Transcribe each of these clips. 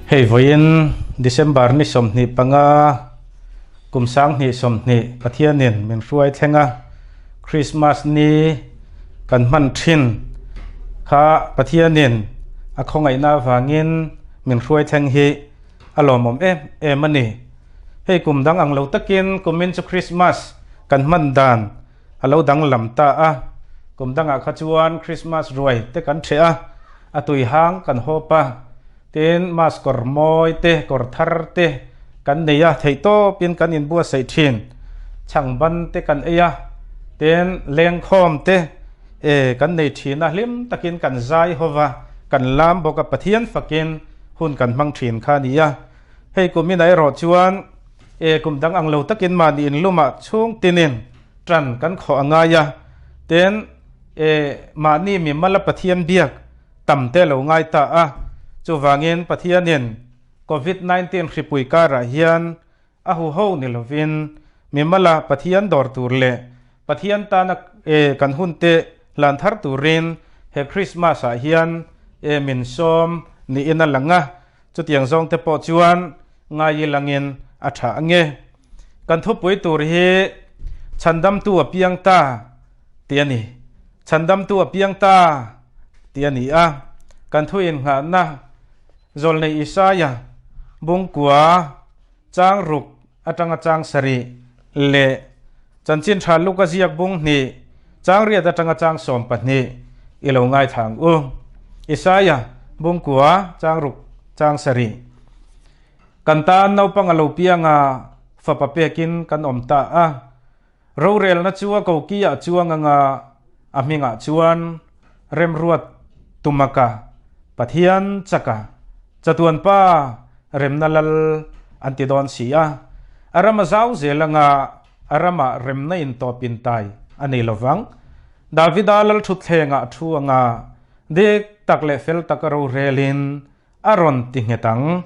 Hei vawiin December ni 25 kum 2020 Pathianin min hruai thleng a, Christmas ni kan hman thin kha Pathianin a khawngaihna avangin min hruai thleng hi a lawmawm em em a ni. Hei kum dang ang lo takin kumin chu Christmas kan hman dan a lo danglam ta a, kum dangah kha chuan Christmas ruai te kan ṭheh a, a tui hang kan hawp a, tin mass kawr mawi te, kawr thar te kan nei a, theihtawpin kan inbuatsaih ṭhin, chhangban te kan ei a, tin lengkhawm te e kan nei ṭhin a, hlim takin kan zai ho va, kan lam bawk a, Pathian fakin hun kan hmang ṭhin kha a ni a. Hei kum inah erawh chuan e kum dang ang lo takin mahni inlumah chhung tinin tan kan khawh a ngai a, tin e mahni mimala Pathian biak tam te lo ngai ta a, chuvangin Pathianin Covid 19 hripui karah hian a huho ni lovin mimala Pathian dawr tur leh Pathian tana e kan hun te hlan thar turin he Christmas ah hian e min sawm niin a lang a, Chutiang zawng te pawh chuan ngai langin a tha ange. Kan thupui tur hi Chhandamtu a piang ta tih a ni. Chhandamtu a piang ta tih a ni a. Kan thu innghahna Zawlnei Isaia bungkua chang ruk atanga chang sarih leh Chanchin Tha Luka ziak bung hnih chang riat atanga chang 12 i lo ngaithla ang u. Isaia bungkua chang ruk chang sarih. Kan tan naupang a lo piang a, fapa pekin kan awm ta a. Rorelna chu a koki ah chuang anga a hmingah chuan Remruat Tumaka, Pathian chaka, Chatuan pa remna lal an ti dawn si a, a ram a zau zel anga a ramah remna intawp intai a nei lovang. Davida lal thutthlengah a thu anga dik tak leh fel taka rorelin a rawn ti nghet ang.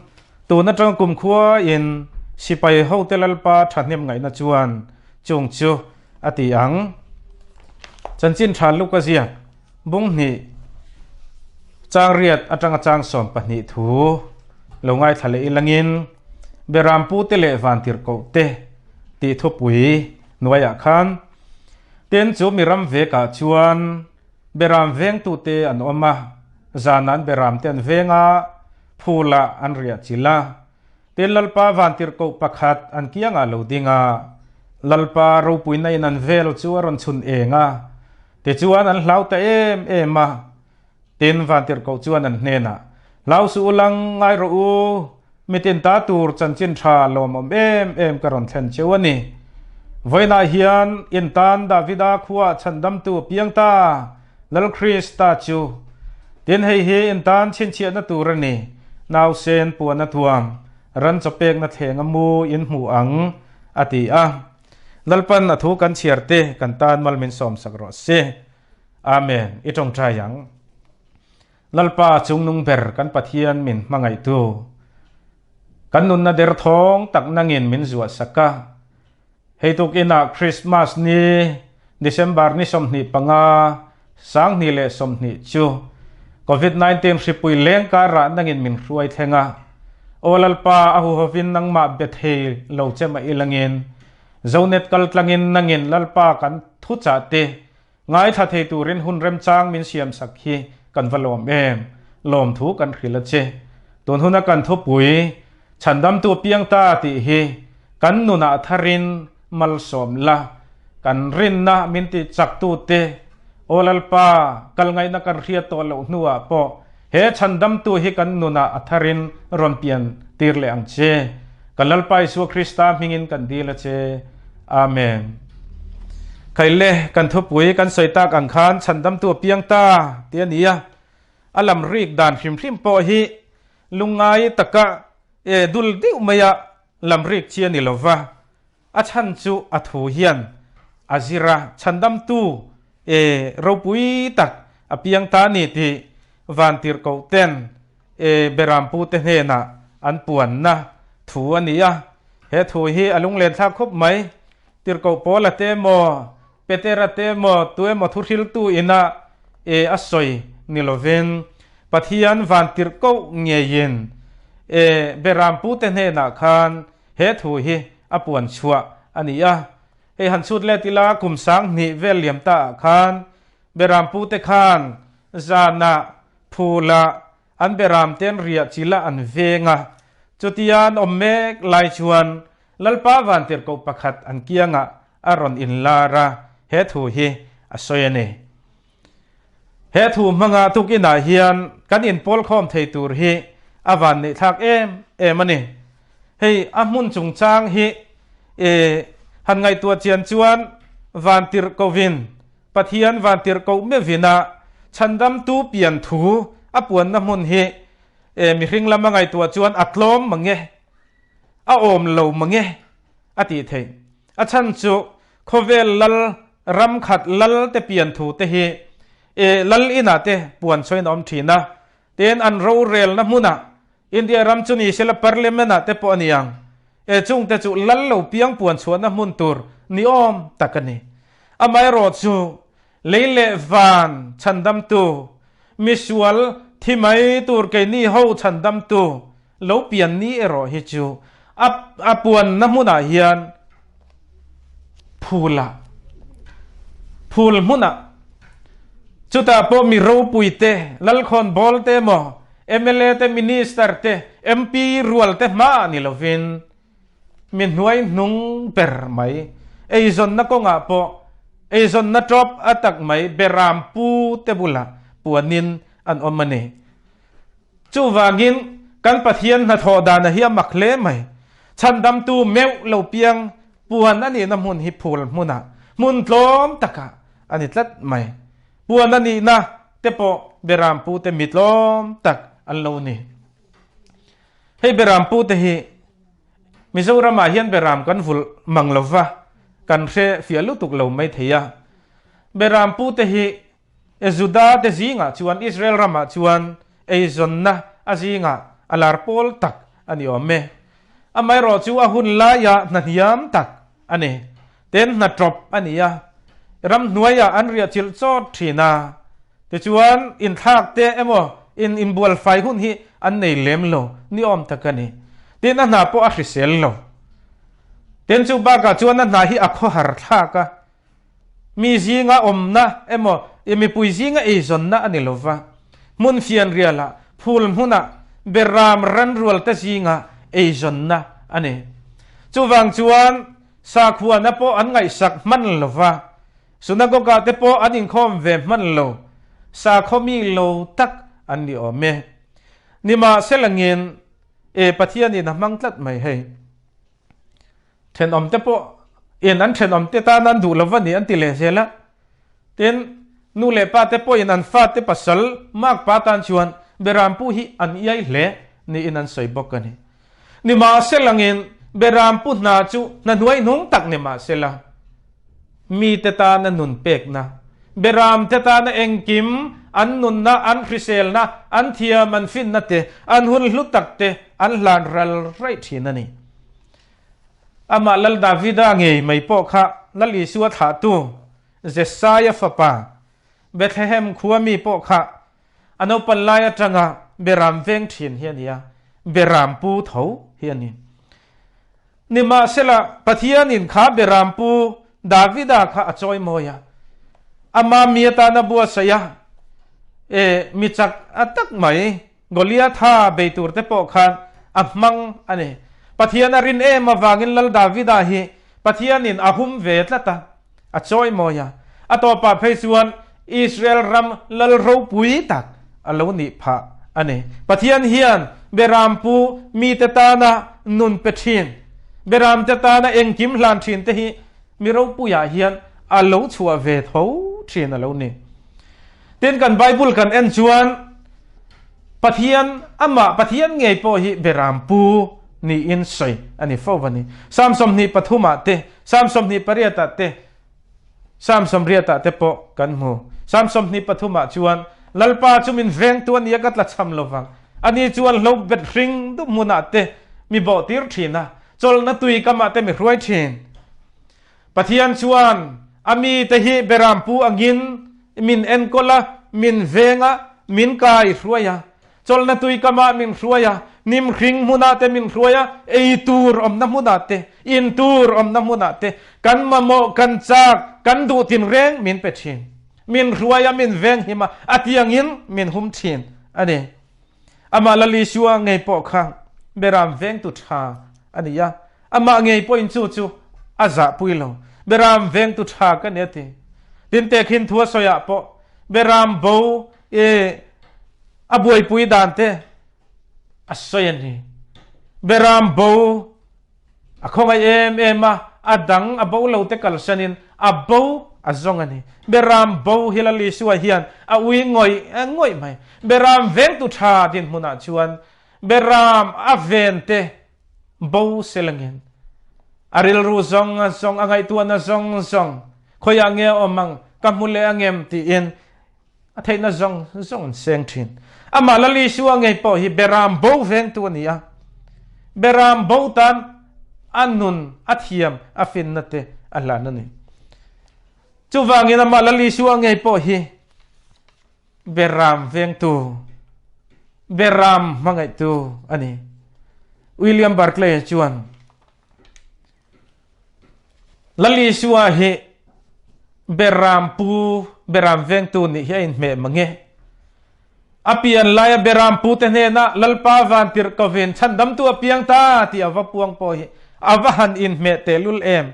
Tun atanga kumkhua in sipai hote lalpa thahnem ngaihna chuan chung chu a ti ang. Chanchin tha luk a ziak. Bung hnih chang riat atanga chang 12 thu lo ngaithla leh ilangin Beram pute leh vantirhkoh te tih thupui hnuaiah khan tin chu mi ram vekah chuan Beram vengtute an awm a, zanah an beram te an veng a, phulah an riah chilh a. Tin Lalpa vantirhkoh pakhat an kiangah lo ding a, Lalpa ropuina in an vel chu a rawn chhun eng a, tichuan an hlau ta em em a. Tin vantirhkoh chuan an hnenah, Hlau suh u lang, ngai rawh u, mitin ta tur chanchin tha lawmawm em em ka rawn thlen cheu a ni. Vawiinah hian in tan Davida khuaah chhandamtu a piang ta, Lal Krista chu. Tin hei hi in tan chhinchhiahna tur a ni, nausen puan a thuam, ran chawpekna thleng a mu in hmu ang, a ti a. Lalpan a thu kan chhiar te kan tan mal min sawmsak rawh se. Amen. I tawngtai ang. Lalpa chungnung ber kan Pathian min hmangaihtu, kan nunna derthawng tak nangin min zuah sak a. Hei tukinah Christmas ni December ni 25, 2020 chu Covid 19 hripui leng karah nangin min hruai thleng a. Aw Lalpa a huhovin nangmah be thei lo che mah ilangin Zonet kaltlangin nangin Lalpa kan thuchah te Ngaithla thei turin hun remchang min siamsak hi kan va lawm em? Lawmthu kan hrilh a che. Tun huna kan thupui, Chhandamtu piang ta tih hi kan nunah tharin malsawm la, kan rinna min ti chaktute, Aw Lalpa, kal ngaihna kan hriat tawh loh hnuah pawh he Chhandamtu hi kan nunah a tharin rawn pian tir leh ang che. Kan Lalpa Isua Krista hmingin kan dil a che. Amen. Khaile kan thupui kan sawi tak ang khan chhandamtu a piang ta tih a ni a, a lam rik dan hrim hrim pawh hi lungngai taka e dul deuh maia lam rik chi a ni lo va, a chhan chu a thu hian a zir a, chhandamtu e ropui tak a piang ta a ni tih vantirhkoh ten e Berampu te hnenah an puanna thu a ni a, he thu hi a lunglen thlak khawp mai. Tirhkoh Paula te emaw, Petera te emaw, tu emaw thuhriltu ina e a sawi ni lovin, Pathian van tirhkoh ngeiin E Beram pute hnenah khan he thu hi a puan chhuah a ni a. Hei han chhut let ila kum 2000 vel liam ta ah khan Beram pute khan zanah phula an beram ten riah chila an venga chutia an awm mek lai chuan Lalpa vantirhkoh pakhat an kiangah a rawn inlar a, he thu hi a sawi a ni. He thu hmanga tukinah hian kan inpawl khawm thei tur hi a van neih thlak em em a ni. Hei a hmun chungchang hi e han ngaihtuah chian chuan vantirhkohvin Pathian vantirhkoh meuhvina chhandamtu pian thu a puanna hmun hi e mihring lama ngaihtuah chuan a tlawm mange, a awm lo mange a tih theih. A chhan chu khawvel lal ram khat lal te pian thu te hi e lal inah te puan chhuain a awm thin a, tin an rorelna hmunah India ram chu ni sela parliament ah te pawh a ni ang. E chung te chu lal lo piang puan chhuahna hmun tur ni awm tak a ni. Amaherawh chu lei leh van chhandamtu, misual thi mai tur keini ho chhandamtu lo pian ni erawh hi chu a a puanna hmunah hian phul ah phul hmunah chutah pawh mi ropui te lalkhawn bawl te emaw mla te minister te mp rual te hmaah ni lovin mi hnuai hnung ber mai eizawnna kawngah pawh eizawnna tawp a tak mai beram pu te bulah puanin an awm a ni. Chuvangin kan Pathian hnathawh dana hi a mak hle mai. Chhandamtu meuh lo piang puan a nihna hmun hi phul hmunah, hmun tlawm takah a ni tlat mai. Puan a nihna te pawh Berampu te mi tlawm tak an lo ni. Hei Berampu te hi Mizoramah hian Beram kan vulh mang lova, kan hre fiah lutuk lo mai thei a. Berampu te hi E Juda te zingah chuan Israel ramah chuan eizawnna a zingah a lar pawl tak a ni awm e. Amaherawh chu a hun laia hna hniam tak a ni. Ten hna tawp a ni a, ramhnuaiah an riah chilh chawt thin a. Tichuan inthlak te emaw in inbual fai hun hi an nei lem lo ni awm tak a ni. Tin a hna pawh a hrisel lo. Ten chu bakah chuan a hna hi a khawhar thlak a. Mi zinga awmna emaw i mipui zinga eizawnna a ni lova, hmun fianrialah, phul hmunah, beram ranrual te zinga eizawnna a ni. Chuvang chuan sakhuana pawh an ngaihsak hman lova, synagogue-ah te pawh an inkhawm ve hman lo, sakhaw mi lo tak an ni awm e. Nimahselangin e Pathianin a hmang tlat mai hei. Thenawm te pawh in an thenawm te tan an duh lova ni an ti leh zel a. Tin, nu leh pa te pawhin an fa te pasal mak pa tan chuan Berampu hi an iai hle niin an sawi bawk a ni. Nimahselangin Berampu hna chu hna hnuai hnung tak ni mahsela mi te tana nun pekna, Beram te tana engkim an nunna, an hriselna, an thiam, an finna te, an hun hlu tak te an hlan ral raih thin a ni. Amah Lal Davida ngei mai pawh kha Lal Isua thlahtu Jesaia fapa Bethlehem khua mi pawh kha a naupan lai atanga Beram veng thin hi a ni a, Beram pu tho hi a ni. Nimahsela Pathianin kha Beram pu Davida kha a chawi mawi a, ama mi atana buatsaih a, e mi chak a tak mai Goliatha bei tur te pawh khan a hmang a ni. Pathian a rin em avangin Lal Davida hi Pathianin a hum ve tlat a, a chawi mawi a. A tawpah phei chuan Israel ram lal ropui tak a lo nih phah a ni. Pathian hian Berampu mite tana nun pe thin, Beramte tana engkim hlan thin te hi mi ropuiah hian a lo chhuah ve tho thin a lo ni. Tin kan Bible kan en chuan Pathian amah Pathian ngei pawh hi Berampu niin sawi a ni fo a ni. Psalm 23 ah te, Psalm 28 ah te, Psalm 80 ah te pawh kan hmu. Psalm 23 ah chuan Lalpa chu min vengtu a nia ka tla cham lovang. Ani chuan hlo bet hring dup hmunah te mi bawh tir thin a, chawlhna tui kamah te mi hruai thin. Pathian chuan a mite hi Berampu angin min enkawl a, min veng a, min kai hruai a, chawlhna tui kamah min hruai a, Hnim hring hmunah te min hruai a, ei tur awmna hmunah te, in tur awmna hmunah te, kan mamawh, kan chak, kan duh tinreng min pe thin. Min hruai a, min venghim a, a tiangin min hum thin a ni. Amah Lal Isua ngei pawh kha Beram vengtu tha a ni a, amah ngei pawhin chu chu a zahpui lo. Beram vengtu tha ka ni a ti. Tin tehkhin thu a sawiah pawh Beram bo e a buaipui dan te a sawi a ni. Beram bo A khawngaih em em a, a dang a bo lo te kalsanin a bo a zawng a ni. Beram bo hi Lal Isua hian a ui ngawih ngawih mai. Beram vengtu tha dinhmunah chuan Beram a ven te bo selangin a rilru zawng zawng, a ngaihtuahna zawng zawng, khawiah nge a awm ang, ka hmu leh angem tiin a theihna zawng zawng an seng thin. Amah Lal Isua ngei pawh hi Beram bo vengtu a ni a. Beram bo tan a nun a thiam a finna te a hlan a ni. Chuvangin amah Lal Isua ngei pawh hi Beram vengtu, Beram hmangaihtu a ni. William Barclay chuan Lal Isua hi Beram pu, Beram vengtu nih hi a inhmeh mange. A pian laia Beram pu te hnena Lalpa van tirh kovin chhandamtu a piang ta tih a va puang pawh hi a va han inhmeh tehlul em.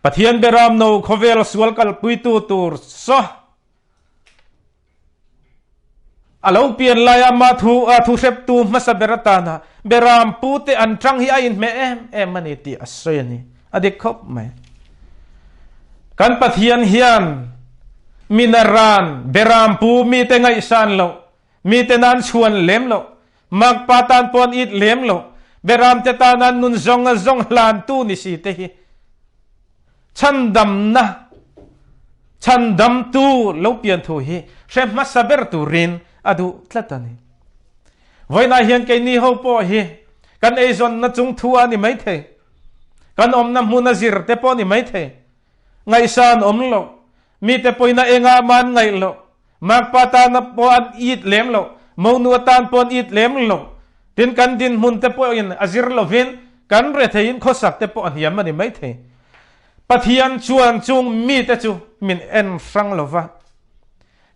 Pathian Beram no khawvel sual kalpuitu tur saw A lo pian laia mah thu a thu hreptu hmasa ber atana Beram pute an tang hi a inhmeh em em a ni tih a sawi a ni. A dik khawp mai. Kan Pathian hian minaran Beram pu mite ngaihsan loh, mite nan chhuan lem loh, makpa tan pawh an it lem loh, Beram te tana nun zawng a zawng hlantu ni si te hi Chhandamna, chhandamtu lo pian thu hi hre hmasa ber turin a duh tlat a ni. Vawiinah hian keini ho pawh hi kan eizawnna chung thu a ni maithei, kan awmna hmuna zir te pawh a ni maithei, ngaihsan awm loh, mite pawina engah mah an ngaih loh, makpa tana pawh an it lem loh, monu atan pawh an it lem loh, tin kan dinhmun te pawhin a zir lovin kan retheiin khawsak te pawh a hniam a ni maithei. Pathian chuan chung mite chu min en hrang lova.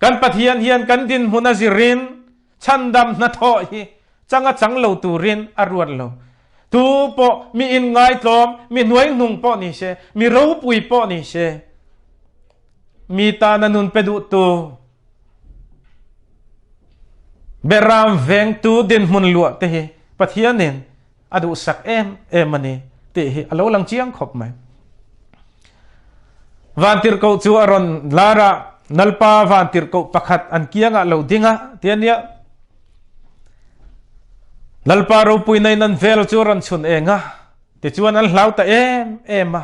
Kan Pathian hian kan dinhmun a zirin chhandam hnathawh hi changa chang lo turin a ruat lo. Tu pawh mi inngaitlawm, mi hnuaihnung pawh ni se, mi ropui pawh ni se, mi tana nun pe duhtu, Beram vengtu dinhmun luah te hi Pathianin a duhsak em em a ni tih hi a lo lang chiang khawp mai. Vantirhkoh chu a rawn lar a, Nalpa vantirhkoh pakhat an kiangah lo ding a, ti a nia. Lalpa ropuina in an vel chu a rawn chhun eng a, tichuan an hlau ta em em a.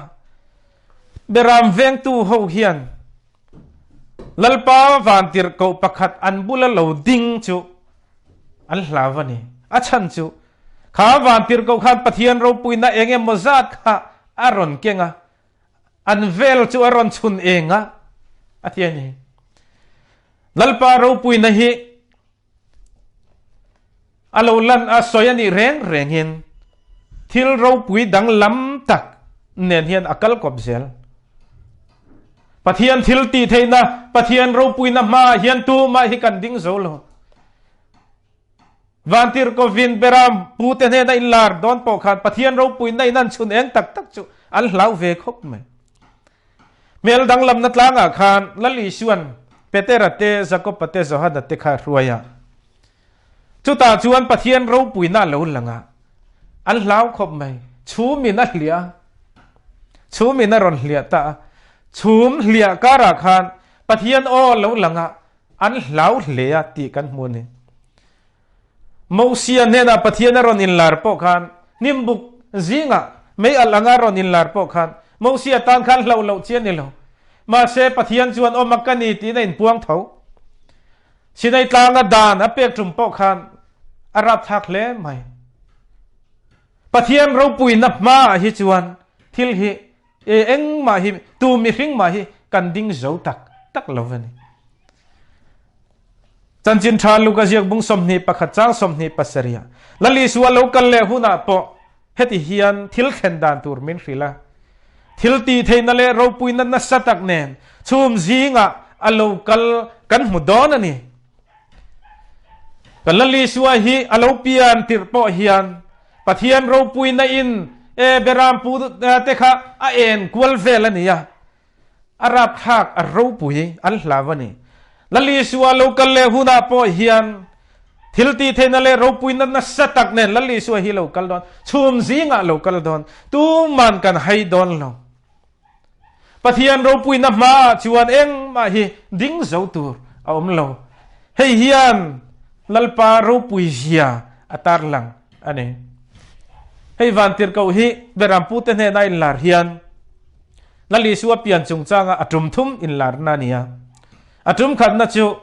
Beram vengtu ho hian Lalpa vantirhkoh pakhat an bula lo ding chu an hlau a ni. A chhan chu kha vantirhkoh khan Pathian ropuina eng emaw zat kha a rawn keng a, an vel chu a rawn chhun eng a, a ti a ni. Lalpa ropuina hi A lo lan a sawi a nih reng rengin thil ropui danglam tak nen hian a kal kawp zel. Pathian thil tih theihna, Pathian ropuina hmaah hian tumah hi kan ding zo lo. Vantirhkovin Beram pute hnena inlar dawn pawh khan Pathian ropuina in an chhun eng tak tak chu an hlau ve khawp mai. Hmel danglamna tlangah khan Lal Isua'n Petera te, Jakoba te, Johana te kha a hruai a. Chutah chuan Pathian ropuina a lo lang a, an hlau khawp mai. Chhumin a hliah a, chhumin a rawn hliah ta a. Chhum hliah karah khan Pathian aw a lo lang a, an hlau hle a tih kan hmu a ni. Mosia hnenah Pathian a rawn inlar pawh khan, hnimbuk zingah mei alh anga rawn inlar pawh khan, Mosia tan khan hlauh loh chi a ni lo. Mahse, Pathian chuan awm a ka ni tiin a inpuang tho. Sinai tlanga dan a pek tum pawh khan a rapthlak hle mai. Pathian ropuina hmaah hi chuan thil hi E engmah hi tu mihring mah hi kan ding zo tak tak lo a ni. Chanchin Tha Luka ziak bung 21 chang 27 Lal Isua lo kal leh hunah pawh heti hian thil thlen dan tur min hrilh a. Thil tih theihna leh ropuina nasa tak nen chhum zingah a lo kal kan hmu dawn a ni. Kan Lal Isua hi a lo pian tirh pawh hian Pathian ropuina in e Berampu te kha a en kual vel a ni a. A rapthlak a ropui an hlau a ni. Lal Isua lo kal leh hunah pawh hian thil tih theihna leh ropuina nasa tak nen Lal Isua hi lo kal dawn, chhum zingah lo kal dawn, tuman kan hai dawn lo. Pathian ropuina hmaah chuan engmah hi ding zo tur a awm lo. Hei hian Lalpa ropui zia a tarlang a ni. Hei vantirhkoh hi Berampute hnena inlar hian Lal Isua pian chungchanga a tum thum inlarna a ni a. A tum khatna chu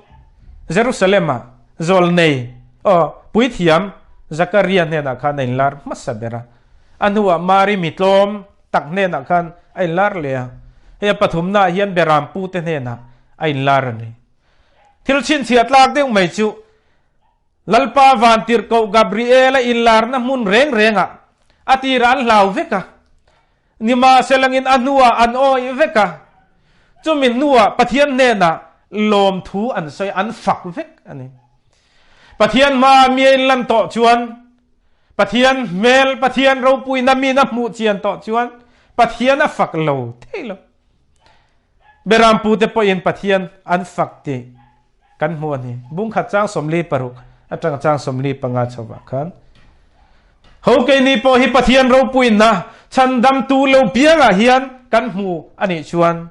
Jerusalem-ah zawlnei, aw, puithiam Zakaria hnenah khan a inlar hmasa ber a. A hnuah Mari mitlawm tak hnenah khan a inlar leh a. Hei a pathumnaah hian Berampute hnenah a inlar a ni. Thil chhinchhiah tlak deuh mai chu Lalpa Vantirhkoh Gabriel-a inlarna hmun reng rengah a tirah an hlau vek a. Nimahselangin a hnuah an awih vek a, chumi hnuah Pathian hnenah lawmthu an sawi, an fak vek a ni. Pathian hmaa mi a inlan tawh chuan, Pathian hmel, Pathian ropuina min a hmuh chian tawh chuan Pathian a fak lo thei lo. Berampute pawhin Pathian an fak tih kan hmu a ni. Bungkhat chang 46 atanga chang 45 chhovah khan ho keini pawh hi Pathian ropuina chhandamtu lo piangah hian kan hmu a nih chuan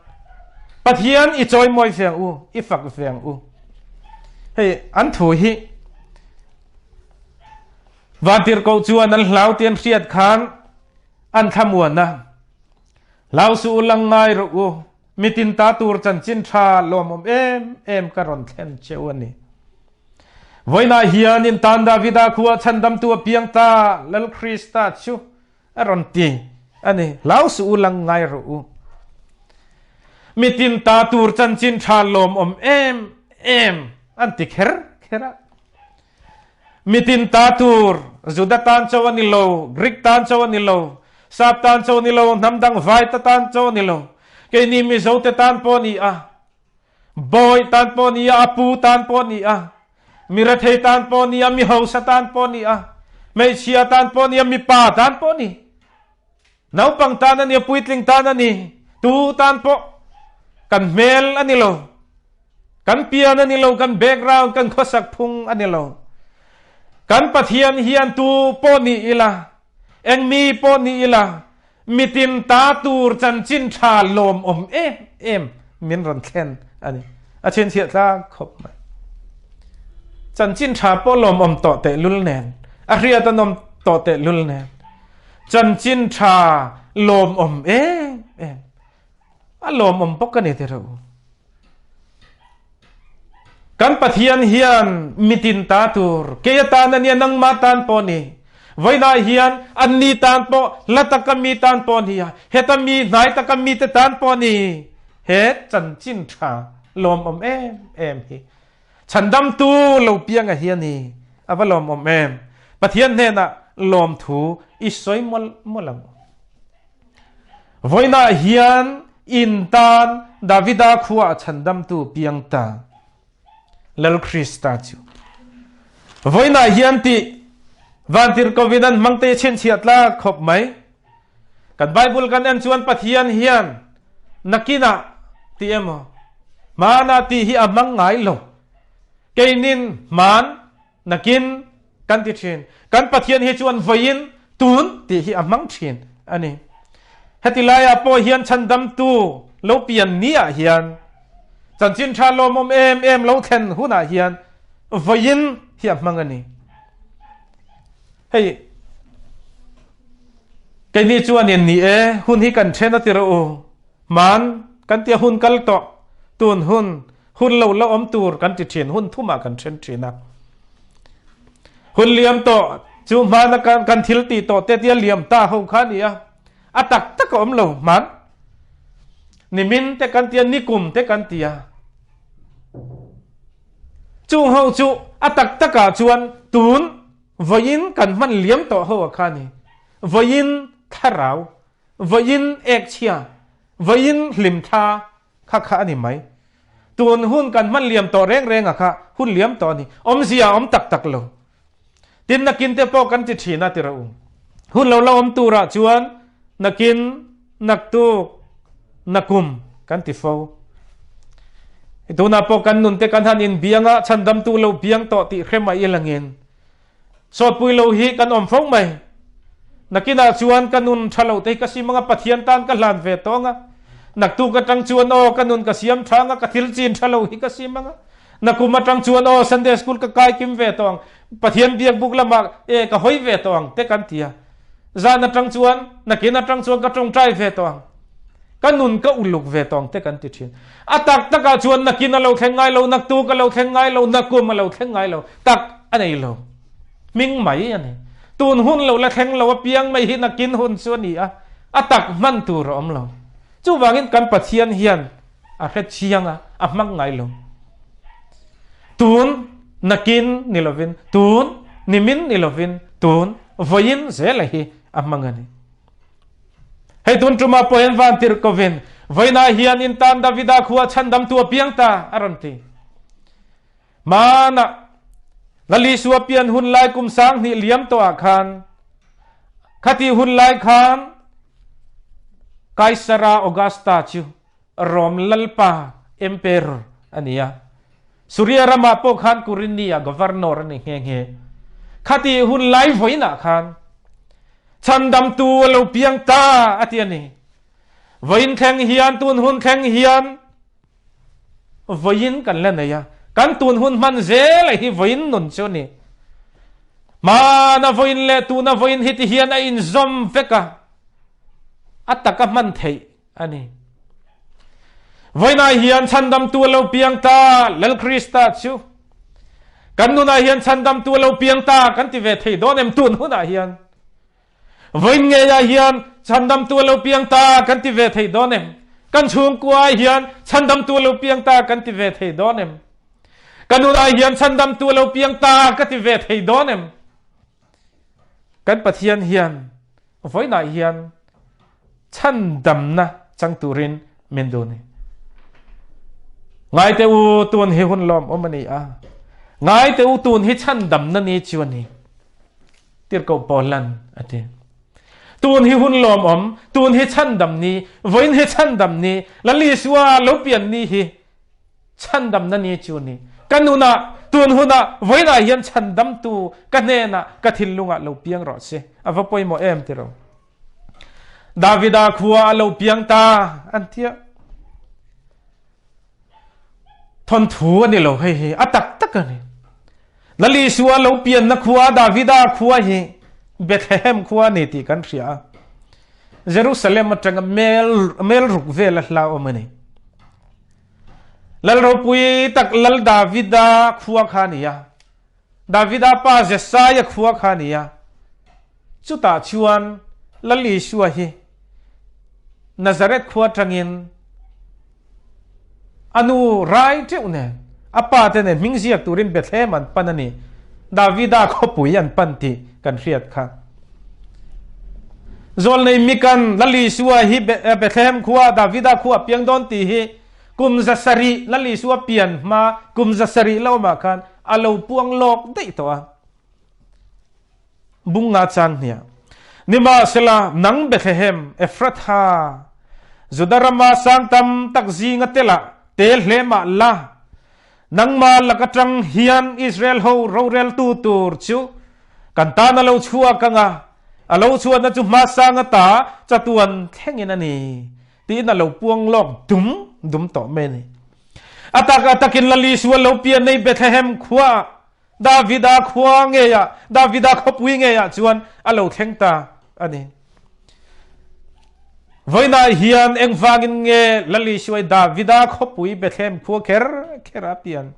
Pathian i chawimawi ve ang u, i fak ve ang u. Hei an thu hi vantirhkoh chuan an hlau tih an hriat khan an thlamuan a. Hlau suh u lang ngai rawh u, mitin ta tur chanchin tha lawmawm em em ka rawn thlen che u a ni. Vawiinah hian in tan Davida khua chhandamtu a piang ta, Lal Krista chu a rawn ti a ni. Hlau suh u lang ngai rawh u. Mitin ta tur chanchin tha lawmawm em em an ti kher kher a. Mitin ta tur, Juda tan cho a ni lo, Greek tan cho a ni lo, Sap tan cho a ni lo, hnam dang vai ta tan cho a ni lo. Keini Mizo te tan pawh a ni a, bawi tan pawh a ni a, a pu tan pawh a ni a, mi rethei tan pawh a ni a, mi hausa tan pawh a ni a, hmeichhia tan pawh a ni a, mipa tan pawh a ni. Naupang tan a ni a, puitling tan a ni, tu tan pawh kan hmel a ni lo. Kan pian a ni lo, kan background, kan khawsak phung a ni lo. Kan Pathian hian tu pawh ni ila, eng mi pawh ni ila, mitin ta tur chanchin tha lawm awm em em min rawn thlen a ni. A chhinchhiah tlak khawp mai. Chanchin tha pawh lawm awm tawh teh lul nen, a hriat an awm tawh teh lul nen. Chanchin tha lawm awm em em. A lawmawm bawk a ni ti reuh. Kan Pathian hian mitin ta tur, kei atan a nia nangmah tan pawh ni. Vawiinah hian anni tan pawh, hla taka mi tan pawh ni a, heta mi hnai taka mite tan pawh ni. He chanchin tha lawmawm em em hi chhandamtu lo pianga hi a ni. A va lawmawm em. Pathian hnenah lawmthu i sawi mawlh mawlh ang u. Vawiinah hian in tan Davida khua chhandamtu piang ta Lal Krista chu. Vawiinah hian ti vantirhkohin an hmang te chhinchhiah tlak khawp mai. Kan Bible kan en chuan Pathian hian nakinah ti emaw hmanah tih hi a hmang ngai lo. Keinin hman Nakin kan ti thin. Kan Pathian hi chuan vawiin tun tih hi a hmang thin a ni. Heti laiah pawh hian chhandamtu lo pian ni ah hian chanchin tha lawmawm em em lo thlen hunah hian vawiin hi a hmang a ni. Hei keini chuan in ni e hun hi kan then a ti rawh u. Hman kan tia hun kal tawh tun hun Hun lo la awm tur kan ti thin, hun thumah kan then thin a. Hun liam tawh chu hmana kan, kan thil tih tawh te tia liam ta ho kha ni a. A tak tak a awm lo hman. Nimin te kan tia, nikum te kan tia. Chung ho chu a tak takah chuan tun vawiin kan hman liam tawh ho a kha ni. Vawiin thlarau, vawiin ekchhia, vawiin hlimthla kha kha a ni mai. Tun hun kan hman liam tawh reng reng a kha hun liam tawh a ni. Awmzia a awm tak tak lo. Tin nakin te pawh kan ti thin a ti rawh u. Hun lo la awm turah chuan nakin, naktuk, nakum kan ti fo. Tunah pawh kan nun te kan han inbiang a, chhandamtu lo biang tawh tih hre mai ilangin sawtpui lo hi kan awm fo mai. Nakinah chuan ka nun tha lo te hi ka sim anga Pathian tan ka hlan ve tawh anga naktuk atang chuan aw ka nun ka siam tha anga ka thil chin tha lo hi ka sim anga Nakum atang chuan aw Sunday school ka kai kim ve tawh ang, Pathian biak buk lamah e ka hawi ve tawh ang te kan ti a. Zan atang chuan nakin atang chuan ka tawngtai ve tawh ang, ka nun ka uluk ve tawh ang te kan ti thin. A tak takah chuan nakin a lo thleng ngai lo, naktuk a lo thleng ngai lo, nakum a lo thleng ngai lo, tak a nei lo. Hming mai a ni. Tun hun lo la thleng lo apiang mai hi nakin hun chu a ni a, a tak hman tur a awm lo. Chuvangin kan Pathian hian a hre chiang a, a hmang ngai lo. Tun nakin ni lovin, tun nimin ni lovin, tun vawiin zela hi a hmang a ni. Hei tun tuma pawh hian van tirh kovin, vawiinah hian in tan Davida khua chhandamtu a piang ta, a rawn ti. Hmanah Lal Isua pian hun lai kum 2000 liam tawhah khan khati hun lai khan Kaisara Augusta chu Rom lalpa emperor a ni a. Suria ramah pawh khan Kurinia governor a ni nghe nghe. Khati hun lai vawiinah khan chhandamtu a lo piang ta a ti a ni. Vawiin thleng hian tun hun thleng hian Vawiin kan la nei a, kan tun hun hman zel a hi vawiin nun chu a ni. Hmana vawiin leh tuna vawiin hi ti hian a inzawm vek a, a taka hman theih a ni. Vawiinah hian chhandamtu a lo piang ta, Lal Krista chu. Kan nunah hian chhandamtu a lo piang ta kan ti ve thei dawn em tun hunah hian? Vawiin ngeiah hian chhandamtu a lo piang ta kan ti ve thei dawn em? Kan chhungkua ah hian chhandamtu a lo piang ta kan ti ve thei dawn em? Ka nunah hian chhandamtu a lo piang ta ka ti ve thei dawn em? Kan Pathian hian vawiinah hian chhandamna chang turin min duh ni. Ngaite u tun hi hun lawm awm a ni a. Ngaite u tun hi chhandamna ni chu a ni. Tirhkoh Paulan a ti. Tun hi hun lawmawm, tun hi chhandam ni, vawiin hi chhandam ni, Lal Isua lo pian ni hi chhandamna ni chu ni. Ka nunah, tun hunah, vawiinah hian chhandamtu ka hnenah, ka thinlungah lo piang rawh se. A va pawimawh em tiro. Davida khua a lo piang ta an tia. Thawnthu a ni lo hei hi a tak tak a ni. Lal Isua lo pianna khua Davida khua hi Bethlehem khua a ni tih kan hria a. Jerusalem atanga mel mel ruk vel a hla awm a ni. Lal ropui tak Lal Davida khua kha a ni a. Davida pa Jesaia khua kha a ni a. Chutah chuan Lal Isua hi Nazareth khua atangin A nu rai teuh nen a pa te nen hming ziak turin Bethlehem an pan a ni. Davida khawpui an pan tih kan hriat kha. Zawlnei Mikan Lal Isua hi Bethlehem khua Davida khua a piang dawn tih hi kum 700 Lal Isua pian hma kum 700 la awmah khan a lo puang lawk daih tawh a. Bung nga caan hniah. Nimahsela nang Bethlehem Ephrathah, Judah ram ah sang tam tak zing a tel ah tel hle mah la, nangmah lak aṭang hian Israel ho roreltu tur cu kan tan a lo chuak anga, a lo chuahna cu hmasang ata chatuan thleng in a ni, tiin a lo puang lawk dum dum tawh mai a ni. A tak a takin Lal Isua lo pian nei Bethlehem khua ah Davida khua ngeiah, Davida khawpui ngeiah chuan a lo thleng ta a ni. Vawiinah hian engvangin nge Lal Isuai Davida khawpui Bethlehem khua kher kher a pian?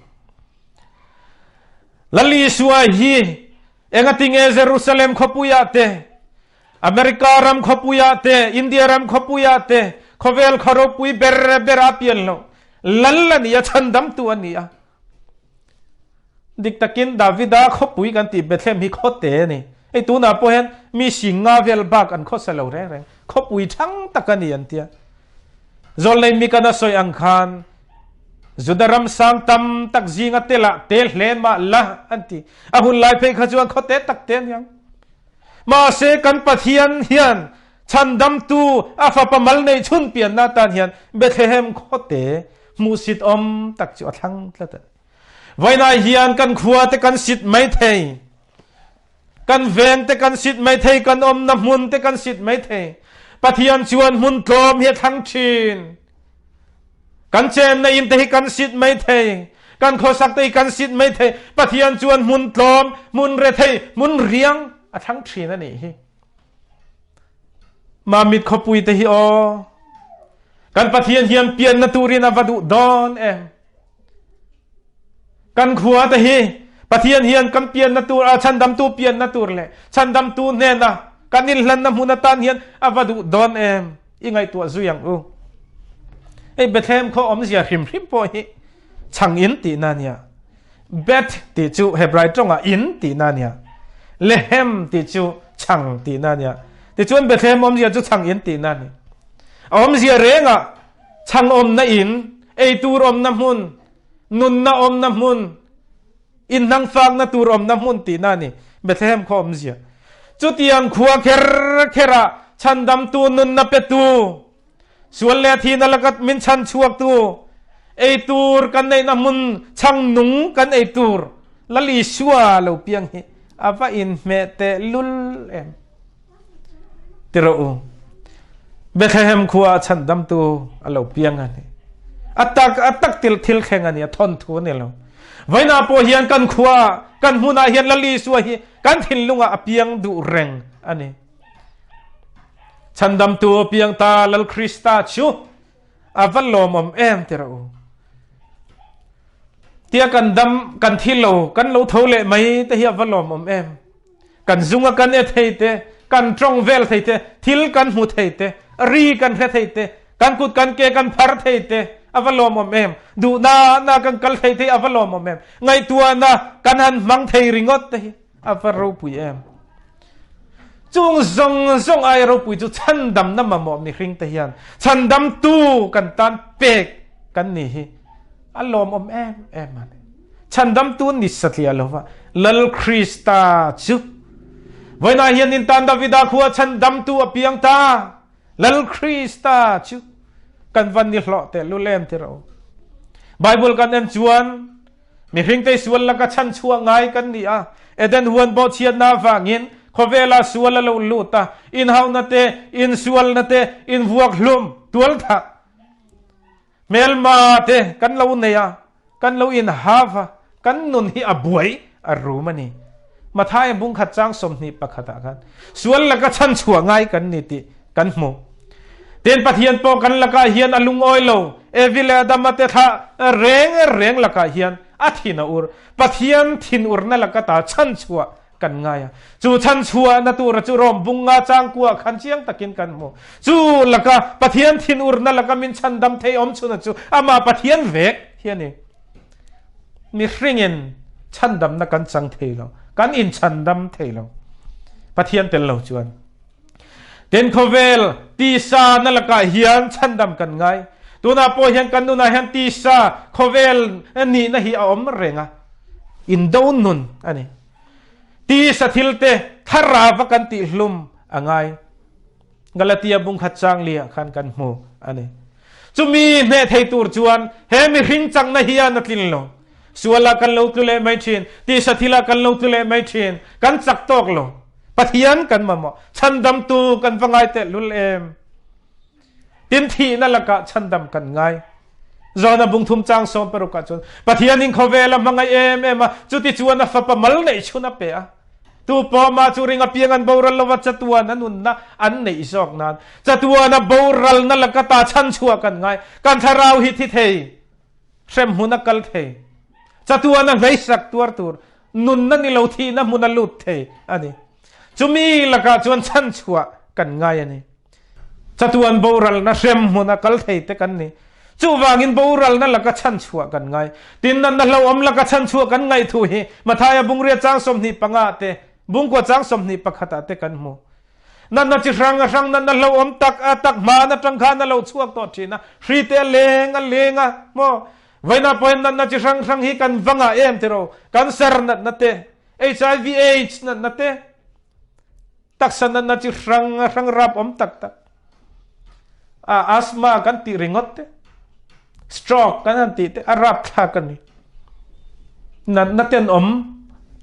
Lal Isua hi engatinge Jerusalem khawpuiah te, America ram khawpuiah te, India ram khawpuiah te, khawvel khaw ropui ber ber a pian lo? Lal a ni a, chhandamtu a ni a. Dik takin Davida khawpui kan tih Bethlehem hi khawte a ni. Hei tunah pawh hian mi singa vel bak an khawsa lo reng reng. Khawpui thang tak a ni an tia. Zawlnei Mikana sawi ang khan Juda ram sang tam tak zinga telah te hle mah la an ti. A hun lai phei kha chuan khawte tak te a niang. Mahse kan Pathian hian chhandamtu a fapa mal neih chhun pianna tan hian Bethlehem khawte hmuhsit awm tak chu a thlang tlat a ni. Vainai hian kan khua te kan sit mai thei. Kan veng te kan sit mai thei, kan awmna hmun te kan sit mai thei. Pathian chuan hmun tlawm hi a thlang thin. Kan chenna in te hi kan sit mai thei. Kan khawsak te hi kan sit mai thei. Pathian chuan hmun tlawm, hmun rethei, hmun riang a thlang thin a nih hi. Mamit khawpui te hi aw. Kan Pathian hian pianna turin a va duh dawn em. Kan khua te hi Pathian hian kan pianna tur a chhandamtu pianna tur leh chhandamtu hnena kan inhlanna hmun atan hian a va duh dawn em i ngaihtuah zui ang u. Hei Bethlehem khaw awmzia hrim hrim pawh hi chhang in tihna ania. Beth tih chu Hebrai tawngah in tihna ania. Lehem tih chu chhang tihna ania. Tichuan Bethlehem awmzia chu chhang in tihna a ni. A awmzia rengah chhang awmna in, eitur awmna hmun, nunna awmna hmun, inhnangfakna tur awmna hmun tihna a ni. Bethlehem khaw awmzia. Chutiang khua kher kherah chhandamtu nunna petu, sual leh thihna laka min chhan chhuaktu, eitur kan neihna hmun chhang nung kan eitur Lal Isua lo piang hi a va inhmeh teh lul em. Ti rawh u. Bethlehem khua a chhandamtu a lo piang a ni. A tak a tak til thil thleng a ni, a thawnthu a ni lo. Vawiinah pawh hian kan khua, kan hmunah hian Lal Isua hi kan thinlungah a piang duh reng a ni. Chhandamtu a piang ta Lal Krista chu a va lawmawm em ti rawh u. Tia kan dam, kan thi lo, kan lo tho leh mai te hi a va lawmawm em. Kan zunga kan e thei te, kan tawng vel thei te, thil kan hmu thei te, ri kan hre thei te, kan kut kan ke kan phar thei te, a va lawmawm em. Duhna na kan kal thei te a va lawmawm em. Ngaihtuahna kan han hmang thei ringawt te hi a va ropui em. Chung zawng zawng ai ropui chu chhandamna mamawh mihring te hian chhandamtu kan tan pek kan ni hi a lawmawm em em a ni. Chhandamtu ni satliah lova Lal Krista chu vawiinah hian in tan Davida khua chhandamtu a piang ta. Lal Krista chu kan van ni hlawh teh lul em ti rawh u. Bible kan en chuan mihring te sual laka chhan chhuah ngai kan ni a. Eden huan bawhchhiatna avangin khawvela sual a lo lut a, inhauna te, insualna te, invuak hlum, tualthah, Hmelma te kan lo nei a, kan lo inhav a, kan nun hi a buai a rum a ni. Mathaia bungkhat chang 21 ah khan sual laka chhanchhuah ngai kan ni tih kan hmu. Tin Pathian pawh kan lakah hian a lungawi lo, Evi leh Adama te thlah reng reng lakah hian a thin a ur. Pathian thinurna laka ta chhanchhuah kan ngai a. Chu chhanchhuahna tura chu Rom bunga changkua khan chiang takin kan hmu. Chu laka Pathian thinurna laka min chhandam thei awm chhuna chu amah Pathian vek hi a ni. Mihringin chhandamna kan chang thei lo, kan inchhandam thei lo. Pathian tel lo chuan. Tin khawvel tisa na lakah hian chhandam kan ngai. Tunah pawh hian kan nunah hian tisa khawvel nihna hi a awm reng a. Indo nun a ni. Tisa thil te thlarava kan tihhlum a ngai. Galatia bungkhat chang li ah khan kan hmu a ni. Chumi hneh thei tur chuan he mihring chakna hian a tlin lo. Sualah kan lo tlu leh mai thin, tisa thilah kan lo tlu leh mai thin, kan chak tawk lo. Pathian kan mamawh, chhandamtu kan va ngai tehlul em. Tin thihna lakah chhandam kan ngai. Zona bungthum chang 16 ah chuan Pathian in khawvel a hmangaih em em a, chuti chuan a fapa mal neih chhun a pe a. Tu pawh mah chu ring apiang an boral lova chatuan a nunna an neih zawk nan chatuan a boralna laka ta chhanchhuah kan ngai. Kan thlarau hi thi thei, hrem hmun a kal thei, chatuan a hmeisak tuar tur nunna ni lo thihna hmun a lut thei a ni. Chumi lakah chuan chhanchhuah kan ngai a ni. Chatuan boralna hrem hmun a kal thei te kan ni. Chuvangin boralna laka chhanchhuah kan ngai. Tin, natna hlauhawm laka chhanchhuah kan ngaih thu hi Mathaia bungria chang 25 ah te, bungkua chang 21 ah te kan hmu. Natna chi hrang a hrang natna hlauhawm tak a tak hmaan atang khan a lo chhuak tawh thin a, hri te a leng a leng a, maw? Vawiinah pawhin natna chi hrang hrang hi kan va ngah em tiraw? Cancer natna te, HIV AIDS natna te, taksa natna chi hrang a hrang rap awm tak tak. A asthma kan tih ringawt te, stroke kan han tih te a rap thlak a ni. Natna ten awm,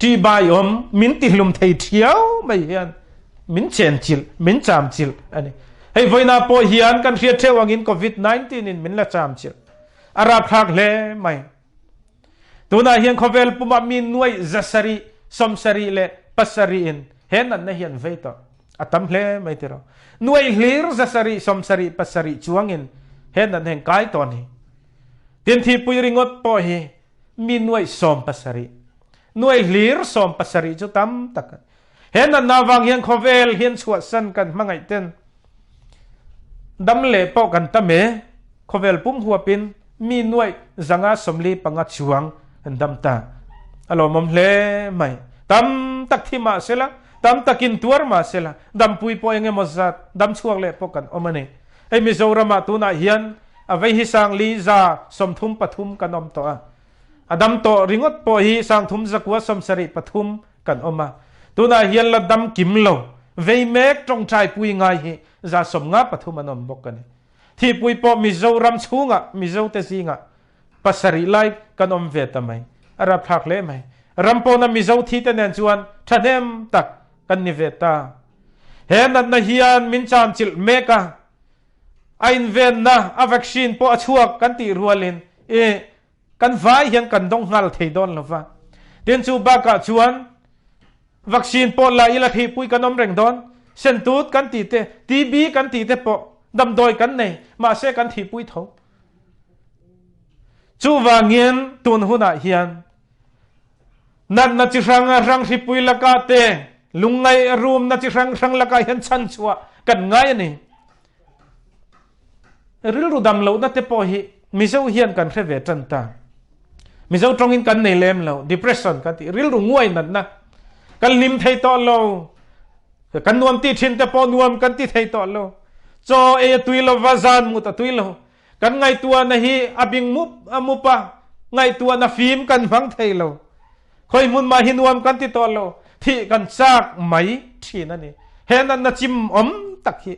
ṭihbai awm, min tihlum thei ṭhiau mai hian min chenchilh, min chamchilh a ni. Hei vawiinah pawh hian kan hriat ṭheuh angin Covid 19 in min la chamchilh. A rapthlak hle mai. Tunah hian khawvel pumah mi nuaih 700, 77 in he natna hi an vei tawh. A tam hle mai tiraw. Nuaih hlir 700, 77 chuangin he natna hi an kai tawh a ni. Tin thihpui ringawt pawh hi mi nuaih 17. Nuaih hlir 17 chu tam tak a ni. He natna avang hian khawvel hian chhuahsan kan hmangaih ten dam leh pawh kan tam e. Khawvel pum huapin mi nuaih 545 chuang an dam ta. A lawmawm hle mai. Tam tak thi mah sela, tam takin tuar mah sela, dampui pawh eng emaw zat dam chhuak leh pawh kan awm a ni. Hei Mizoramah tunah hian a vei hi 40 133 kan awm tawh a. A dam tawh ringawt pawh hi 300 973 kan awm a. Tunah hian la dam kim lo, vei mek tawngtaipui ngai hi 153 an awm bawk a ni. Thihpui pawh Mizoram chhungah Mizote zingah pasarih lai kan awm ve ta mai. A rapthlak hle mai. Ram pawna Mizo thite nen chuan thahnem tak kan ni ve ta. He natna hian min chamchilh mek a, a invenna, a vaccine pawh a chhuak kan tih rualin i kan vai hian kan dawng nghal thei dawn lo va. Tin chu bakah chuan vaccine pawh la ila thihpui kan awm reng dawn. Sentut kan tih te, TB kan tih te pawh damdawi kan nei, mahse kan thihpui tho. Chuvangin tun hunah hian natna chi hrang hrang hripui lakah te, lungngaih rumna chi hrang hrang lakah hian chhanchhuah kan ngai a ni. Rilru dam lohna te pawh hi Mizo hian kan hre ve tan ta. Mizo tawngin kan nei lem lo, depression kan tih, rilru nguai natna. Kan hlim thei tawh lo. Kan nuam ti thin te pawh nuam kan ti thei tawh lo. Chaw ei a tui lova, zan mut a tui lo. Kan ngaihtuahna hi a bing mup a mup a, ngaihtuahna fim kan hmang thei lo. Khoi hmun mah hi nuam kan ti tawh lo. Thih kan chak mai thin a ni. He natna chim awm tak hi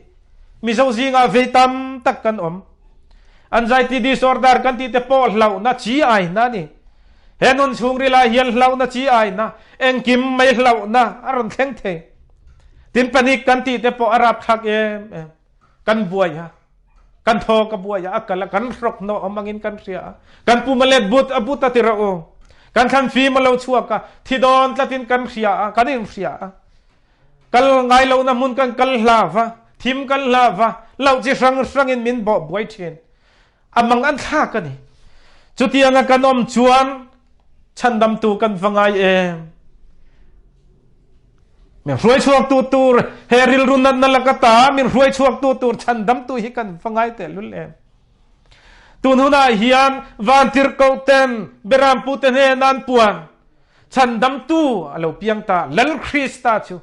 Mizo zingah vei tam tak kan awm. Anxiety disorder kan tih te pawh hlauhna chi ai na ni. He nun chhungril ah hian hlauhna chi ai na, engkim mai hlauhna a rawn thleng thei. Tin panic kan tih te pawh a rapthlak em em. Kan buai a, kan thaw ka buai a, a kal a, kan hrok hnawh awm angin kan hria a. Kan pum a let but a but a ti rawh u. Kan thlan fim a lo chhuak a, thi dawn tlatin kan hria a, kan inhria a. Kal ngai lohna hmun kan kal hla va, thim kan hla va, loh chi hrang hrangin min bawh buai thin. A mang an thlak a ni. Chutianga kan awm chuan chhandamtu kan va ngai em. Min hruai chhuaktu tur he rilru natna laka ta min hruai chhuaktu tur chhandamtu hi kan va ngai tehlul em. Tun hunah hian vantirhkoh ten berampute hnen an puan Chhandamtu a lo piang ta, Lal Krista chu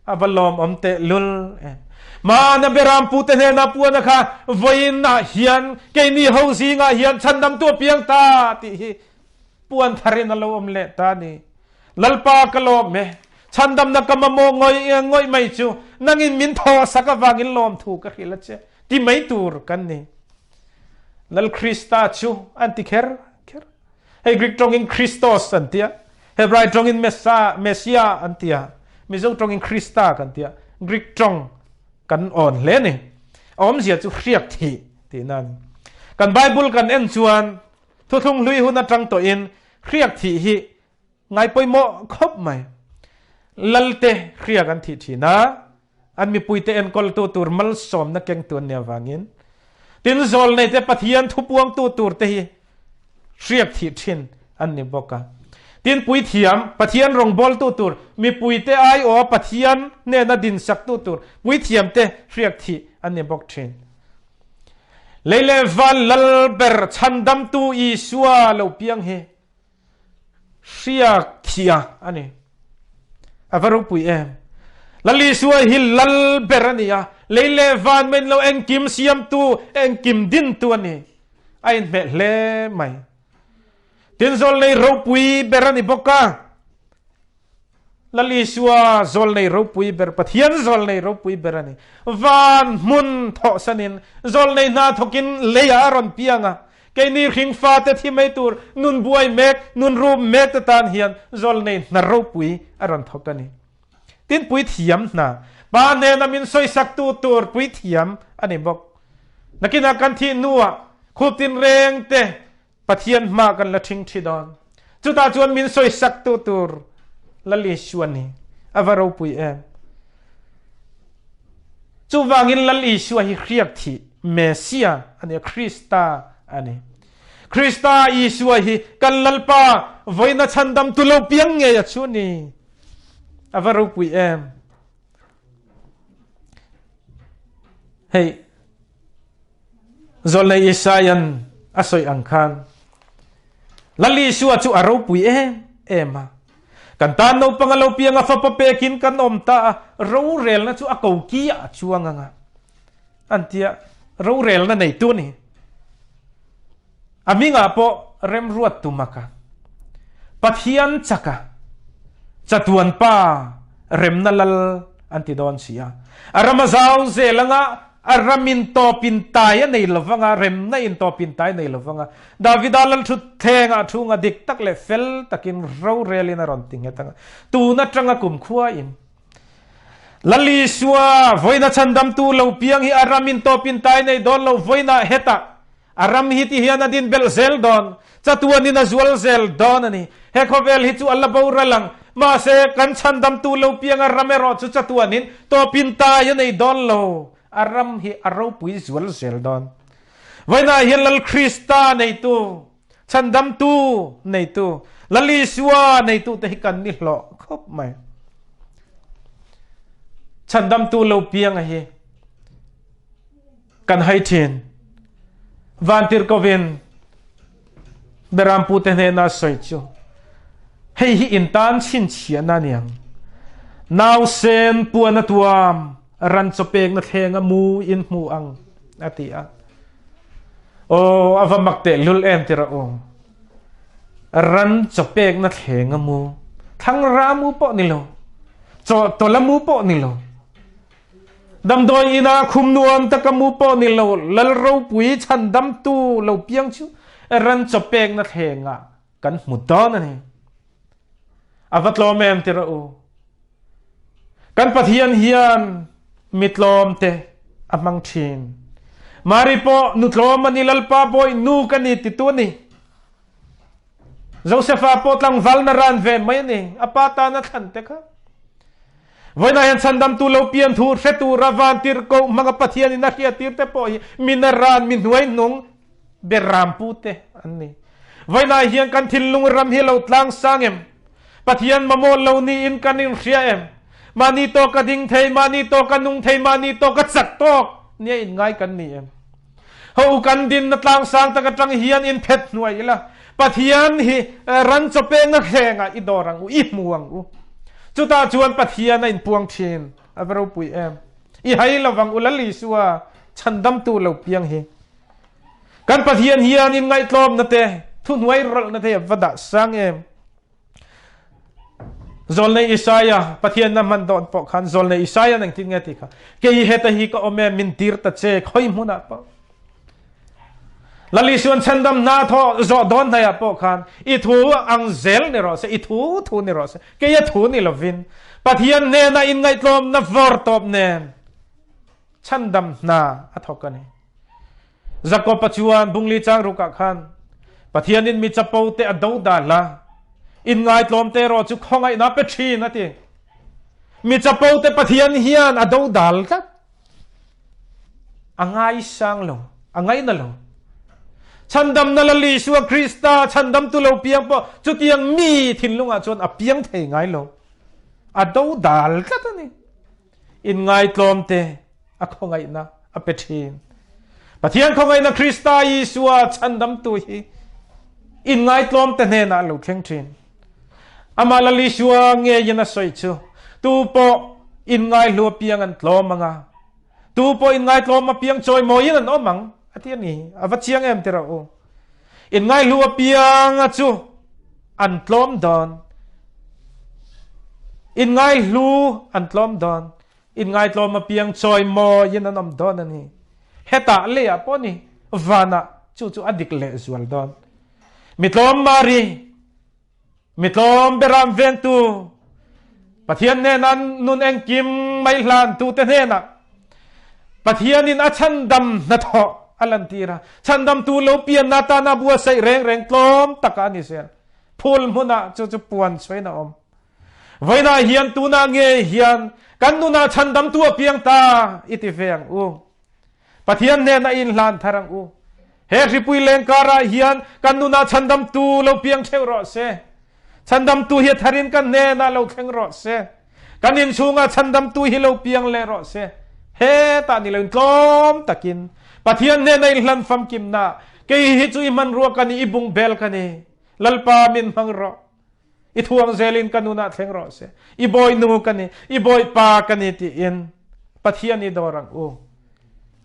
a va lawmawm tehlul em. Mahna berampute hnena puana kha vawiin ah hian keini ho zingah hian chhandamtu a piang ta tih hi puan tharin a lo awm leh ta ni. Lalpa ka lawm e, chhandamna ka mamawh ngawih ngawih mai chu nangin min thaw sak avangin lawmthu ka hrilh a che ti mai tur kan ni. Lal Krista chu an ti kher kher. Hei Greek tawngin Christos an tia, Hebrai tawngin Messa, Messia an tia, Mizo tawngin Krista kan tia, Greek tawng kan awn hle ni. A awmzia chu hriak thih tihna a ni. Kan Bible kan en chuan thuthlung hlui hun atang tawhin hriak thih hi ngai pawimawh khawp mai. Lalte hriak an thih thin a, an mipuite enkawltu tur malsawmna kengtu an nih avangin tin zawlneite Pathian thupuangtu tur te hi hriak thih thin an ni bawk a. Tin puithiam Pathian rawngbawltu tur mipuite aiawha Pathian hnena dinsaktu tur puithiamte hriak thih an ni bawk thin. Lei leh van lal ber chhandamtu Isua lo piang hi hriak thia a ni. A va ropui em! Lal Isua hi lal ber a ni a, lei leh van men lo engkim siamtu, engkim dintu a ni. A inhmeh hle mai. Tin zawlnei ropui ber a ni bawk a. Lal Isua zawlnei ropui ber, Pathian zawlnei ropui ber a ni. Van hmun thawhsanin zawlnei hna thawkin leiah a rawn piang a. Keini hringfate thi mai tur nun buai mek, nun rum mek te tan hian zawlnei hna ropui a rawn thawk a ni. Tin puithiam hna, Pa hnena min sawisaktu tur puithiam a ni bawk. Nakinah kan thih hnuah khup tinreng te Pathian hma kan la ṭhing ṭhi dawn. Chutah chuan min sawisaktu tur Lal Isua ni. A va ropui em. Chuvangin Lal Isua hi hriak thih Messia a ni a, Krista a ni. Krista Isua hi kan Lalpa vawiina chhandamtu lo piang ngei a chu ni. A va ropui em. Hei, Zawlnei Isaia'n a sawi ang khan Lal Isua chu a ropui em em a. Kan tan naupang a lo piang a, fapa pekin kan awm ta a, rorelna chu a koki ah a chuang ang a. An tia, rorelna neitu a ni. A hmingah pawh remruat tum a ka. Pathian chaka chatuan pa remna lal an ti dawn si a. A ram a zau zel anga a ram in tawp in tai a nei lo vanga, remna in tawp in tai a nei lo vanga. Davida lal thut thlengah thunga dik tak leh fel takin rorelin a rawn ti nghet anga. Tun atanga kumkhua in Lal Isua vawiina chhandamtu lo piang hi a ram in tawp in tai nei dawn lo vawiinah hetah a ram hi ti hian a din belh zel dawn, chatuan in a zual zel dawn a ni. He khawvel hi chu a la boral ang, mahse kan chhandamtu lo piang a ram erawh chu chatuan in tawp in tai a nei dawn lo, a ram hi a ropui zual zel dawn. Vawiinah hian Lal Krista neitu, Chhandamtu neitu, Lal Isua neitute hi kan ni hlawh khawp mai. Chhandamtu lo pianga hi kan hai thin. Vantir kovin Berampu te hnena sawi chu hei hi in tan chhinchhiahna a niang. Nausen puan a tuam, ran chawpekna thlenga mu in hmu ang a ti a. Aw, a va mak teh lul em ti rawh u. Ran chawpekna thleng a mu, thlangra mu pawh ni lo, chaw tawla mu pawh ni lo, damdawi ina khum nuam taka mu pawh ni lo, lal ropui chhandamtu lo piang chu ran chawpekna thlengah kan hmu dawn a ni. A va tlawm em ti rawh u. Kan Pathian hian mi tlawm te a hmang thin. Mari pawh nu tlawm a ni Lalpa bawi nu ka ni titu a ni. Josefa pawh tlangval na ran ve mai a ni. A pa tan a thlan te kha. Vawiinah hian chhandamtu lo pian thu hre tura vantirhkoh hmanga Pathianin a hriattir te pawh hi mi na ran mi hnuaihnung Berampu te an ni. Vawiinah hian kan thinlung ram hi lo tlang sang em? Pathian mamawh lo niin kan inhria em? Mahni tawk a ding thei, mahni tawk a nung thei, mahni tawk a chak tawk nia inngai kan ni em? Ho u kan dinna tlang sang tak atang hian inphet hnuai ila, Pathian hi ran chawpekna thlengah i dawr ang u, i hmu ang u. Chutah chuan Pathian a inpuang thin. A va ropui em! I hai lovang u Lal Isua chhandamtu lo piang hi. Kan Pathian hian in ngaihtlawmna te, thuhnuai rawlhna te va dah sang em. Zawlnei Isaia, Pathian na hman dawn pawh khan zawlnei Isaia nang tin nge ti kha. Kei heta hi ka awm e, min tir ta che, khoi hmunah pawh. Lal Isuan chhandam hna thaw zawh dawn hnaiah pawh khan i thu ang zel ni rawh se, i thu thu ni rawh se, kei a thu ni lovin Pathian hnena in ngaihtlawmna vawr tawp nen chhandam hna a thawk a ni. Jakob-a chuan bungli chang rukah khan Pathianin mi chapo te a do dal a, in ngaitlawm te erawh chu khawngaihna pe thin a ti. Mi chapo te Pathian hian a do dal tlat. A ngaisang lo, a ngaina lo. Chhandamna Lal Isua Krista chhandamtu lo piang pawh chutiang mi thinlungah chuan a piang thei ngai lo. A do dal tlat a ni. In ngaitlawm te a khawngaihna a pe thin. Pathian khawngaihna Krista Isua chhandamtu hi inngaitlawm te hnenah a lo thleng thin. Amah Lal Isua ngeiin a sawi chu, Tu pawh inngaihlu apiang an tlawm ang a, tu pawh inngaitlawm apiang chawimawiin an awm ang, a ti a ni. A va chiang em ti rawh u. Inngaihlu apianga chu an tlawm dawn. Inngaihlu an tlawm dawn. Inngaitlawm apiang chawimawiin an awm dawn a ni. Hetah leiah pawh ni, vanah chu chu a dik lehzual dawn. Mitlawm Mari, mitlawm beram vengtu, Pathian hnena nun engkim mai hlantute hnenah Pathianin a chhandam hnathawh a lantir a. Chhandamtu lo pianna atana buatsaih reng reng tlawm taka a ni zel. Phul hmunah chu chu puan chhuain a awm. Vawiinah hian tunah nge hian kan nunah chhandamtu a piang ta i ti ve ang u. Pathian hnenah i inhlan thar ang u. He hripui leng karah hian kan nunah chhandamtu lo piang theuh rawh se. Chhandamtu hi a tharin kan hnenah lo thleng rawh se. Kan inchhungah chhandamtu hi lo piang leh rawh se. Hetah ni loin tlawm takin Pathian hnenah inhlan famkimna kei hi chu i hmanrua ka ni, i bungbel ka ni. Lalpa min hmang rawh. I thuang zelin ka nunah thleng rawh se. I bawinu ka ni, i bawipa ka ni tiin Pathian i dawr ang u.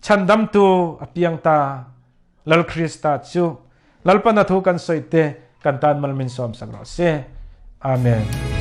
Chhandamtu a piang ta Lal Krista chu Lalpan a thu kan sawi te kan tan mal min sawm sak rawh se. Amen.